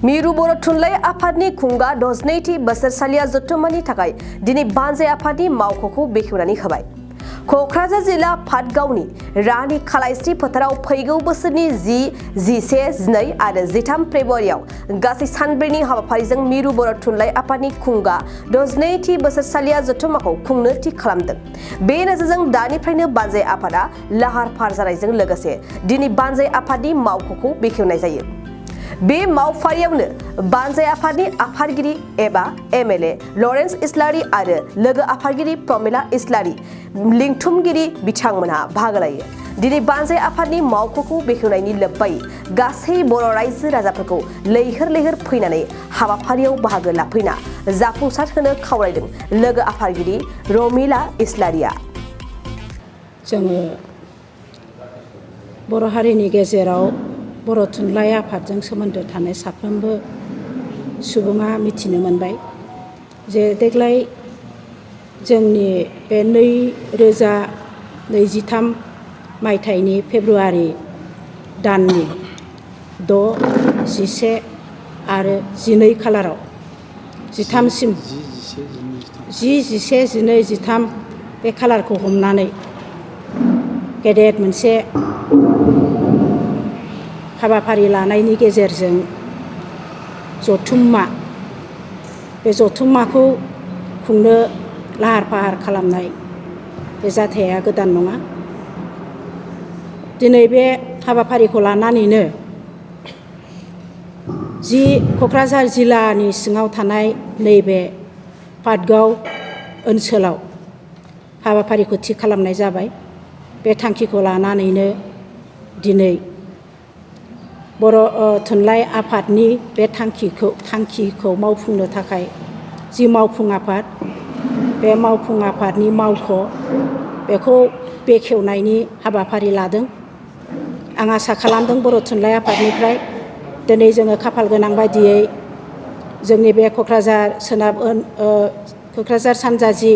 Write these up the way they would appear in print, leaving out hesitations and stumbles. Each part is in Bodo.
मिरु बर' थुनलाइ आफादनि खुंगा 12थि बोसोरसालिया जथुम्मानि थाखाय दिनै बानजाय आफादनि मावख'खौ बेखेवनानै होबाय। क'क्राझार जिल्ला पाटगावनि रानि खालायस्रि फोथाराव फैगौ बोसोरनि 10, 11, 12 आरो 13 फेब्रुवारियाव गासै सानब्रैनि हाबाफारिजों मिरु बर' थुनलाइ आफादनि खुंगा 12थि बोसोरसालिया जथुम्माखौ खुंनो थि खालामदों। बे नोजोरजों दानिफ्रायनो बानजाय आफादा लाहार फाहार जानायजों लोगोसे दिनै बानजाय आफादनि मावख'खौ बेखेवनाय जायो। बे मावफारियावनो बानजाय आफादनि आफादगिरि एबा MLA लरेन्स इस्लारि आरो लोगो आफादगिरि प्रमिला इस्लारि लिंथुमगिरि बिथांमोनहा बाहागो लायो। दिनै बानजाय आफादनि मावख'खौ बेखेवनायनि लोब्बायै गासै बर' रायजो राजाफोरखौ लैहोर लैहोर फैनानै हाबाफारियाव बाहागो लाफैना जाफुंसार होनो खावलायदों लोगो आफादगिरि प्रमिला इस्लारिया। जोङो बर' हारिनि गेजेराव बर' थुनलाइ आफादजों सोमोन्दो थानाय साफ्रोमबो सुबुङा मिथिनो मोनबाय जे देग्लाय जोंनि बे 2023 मायथाइनि फेब्रुवारि दाननि 6, 11 आरो 12 खालाराव 13सिम 10, 11, 12, 13 बे खालारखौ हमनानै गेदेर मोनसे हाबाफारि लानायनि गेजेरजों जथुम्मा बे जथुम्माखौ खुंनो लाहार फाहार खालामनाय बे जाथाया गोदान नङा। दिनै बे हाबाफारिखौ लानानैनो क'क्राझार जिल्लानि सिङाव थानाय नैबे पाटगाव ओनसोलाव हाबाफारिखौ थि खालामनाय जाबाय। बे थांखिखौ लानानैनो दिनै बर' थुनलाइ आफादनि बे थांखिखौ मावफुंनो थाखाय जि मावफुं आफाद बे मावफुं आफादनि मावख' बेखौ बेखेवनायनि हाबाफारि लादों। आं आसा खालामदों बर' थुनलाइ आफादनिफ्राय दिनै जोङो खाफाल गोनां बायदियै जोंनि बे क'क्राझार सानजा जि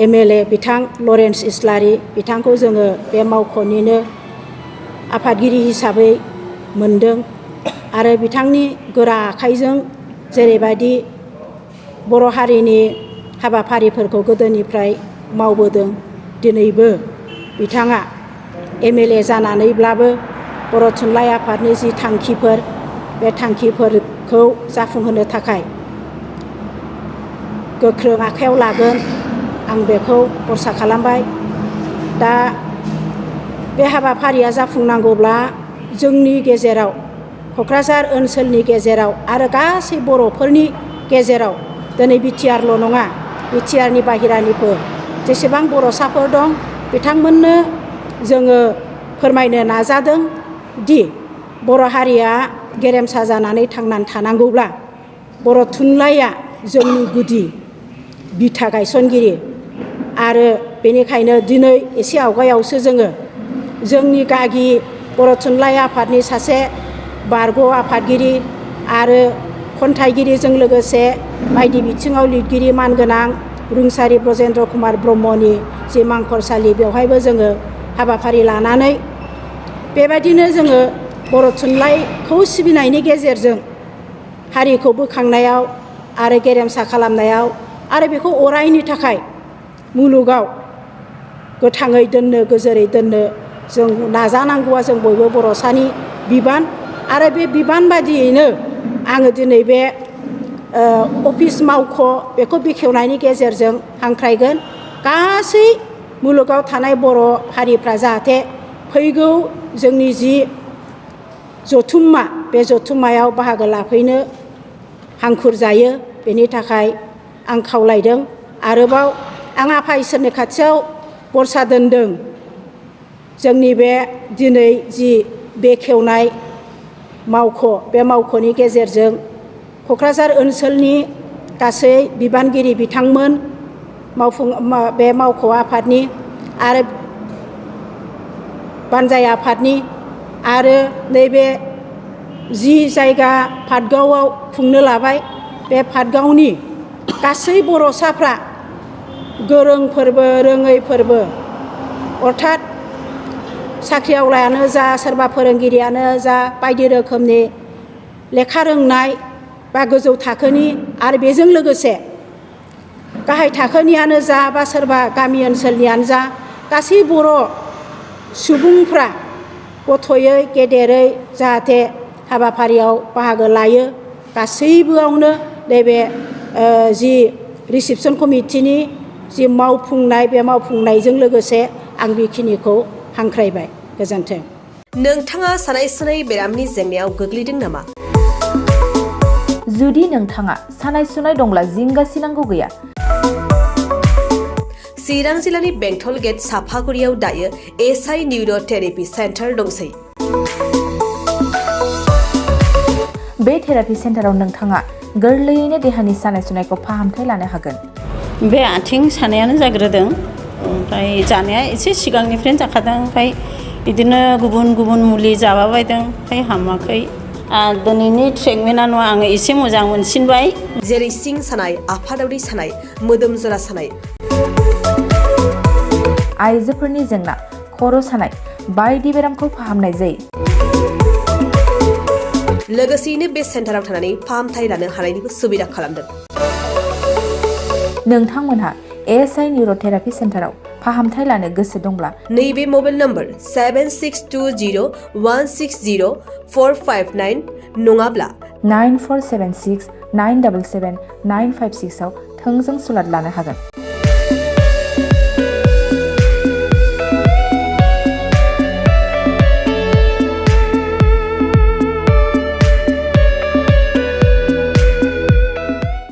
MLA बिथां लरेन्स इस्लारि बिथांखौ जोङो बे मावख'निनो आफादगिरि हिसाबै मोनदों आरो बिथांनि गोरा आखाइजों जेरैबायदि बर' हारिनि हाबाफारिफोरखौ गोदोनिफ्राय मावबोदों दिनैबो बिथाङा MLA जानानैब्लाबो बर' थुनलाइ आफादनि जि थांखिफोर बे थांखिफोरखौ जाफुंहोनो थाखाय गोख्रों आखायाव लागोन आं बेखौ भरसा खालामबाय। दा बे हाबाफारिया जाफुंनांगौब्ला जोंनि गेजेराव क'क्राझार ओनसोलनि गेजेराव आरो गासै बर'फोरनि गेजेराव दिनै BTRल' नङा BTRनि बाहेरानिबो जेसेबां बर'साफोर दं बिथांमोननो जोङो फोरमायनो नाजादों दि बर' हारिया गेरेमसा जानानै थांनानै थानांगौब्ला बर' थुनलाइया जोंनि गुदि बिथा गायसनगिरि आरो बेनिखायनो दिनै एसे आवगायावसो जोङो जोंनि गागि बर' थुनलाइ आफादनि सासे बारग' आफादगिरि आरो खन्थाइगिरिजों लोगोसे बायदि बिथिङाव लिरगिरि मानगोनां रुंसारि ब्रजेन्द्र कुमार ब्रह्मनि जि मांखरसालि बेवहायबो जोङो हाबाफारि लानानै बेबायदिनो जोङो बर' थुनलाइखौ सिबिनायनि गेजेरजों हारिखौ बोखांनायाव आरो गेरेमसा खालामनायाव आरो बेखौ अरायनि थाखाय मुलुगाव गोथाङै दोननो गोजोरै दोननो जों नाजानांगौआ जों बयबो बर'सानि बिबान आरो बे बिबान बादियैनो आङो दिनै बे अफिस मावख' बेखौ बेखेवनायनि गेजेरजों हांख्रायगोन गासै मुलुगाव थानाय बर' हारिफ्रा जाहाथे फैगौ जोंनि जि जथुम्मा बे जथुम्मायाव बाहागो लाफैनो हांखुर जायो बेनि थाखाय आं खावलायदों। आरोबाव आं आफा इसोरनि खाथियाव भरसा दोनदों जोंनि बे दिनै जि बेखेवनाय मावख' बे मावख'नि गेजेरजों क'क्राझार ओनसोलनि गासै बिबानगिरि बिथांमोन बे मावख' आफादनि आरो बानजाय आफादनि आरो नैबे जि जायगा पाटगावआव खुंनो लाबाय बे पाटगावनि गासै बर'साफ्रा गोरोंफोरबो रोङैफोरबो अर्थात साख्रि आवलायानो जा सोरबा फोरोंगिरियानो जा बायदि रोखोमनि लेखा रोंनाय बा गोजौ थाखोनि आरो बेजों लोगोसे गाहाय थाखोनियानो जा बा सोरबा गामि ओनसोलनियानो जा गासै बर' सुबुंफ्रा गथ'यै गेदेरै जाहाथे हाबाफारियाव बाहागो लायो गासैबोआवनो नैबे जि रिसेपसन कमिटिनि जि मावफुंनाय बे मावफुंनायजों लोगोसे आं बेखिनिखौ हांख्रायबाय। गोजोन्थों। नोंथाङा सानाय सुनाय बेरामनि जेंनायाव गोग्लैदों नामा? जुदि नोंथाङा सानाय सुनाय दंब्ला जिंगासिनांगौ गैया। चिरां जिल्लानि बेंटल गेट साफागुरियाव दायो एसआइ निउर' थेरापि सेन्टार दंसै। बे थेरापि सेन्टाराव नोंथाङा गोरलैयैनो देहानि सानाय सुनायखौ फाहामथाय लानो हागोन। बे आथिं सानायानो जाग्रोदों, ओमफ्राय जानाया एसे सिगांनिफ्रायनो जाखादों, ओमफ्राय बिदिनो गुबुन गुबुन मुलि जाबाबायदों, ओमफ्राय हामाखै। दिनैनि ट्रिटमेन्टआ आङो एसे मोजां मोनसिनबाय। जेरै सिं सानाय, आफादावरि सानाय, मोदोम जरा सानाय, आइजोफोरनि जेंना, खर' सानाय बायदि बेरामखौ फाहामनाय जायो। लोगोसेयैनो बे सेन्टाराव थानानै फाहामथाय लानो हानायनिबो सुबिदा खालामदों। नोंथांमोनहा एसआइ निउर' थेरापि सेन्टाराव फाहामथाय लानो गोसो दंब्ला नैबे मबाइल नम्बर 7620160459 नङाब्ला 9476977956 आव थोंजों सुलाद लानो हागोन।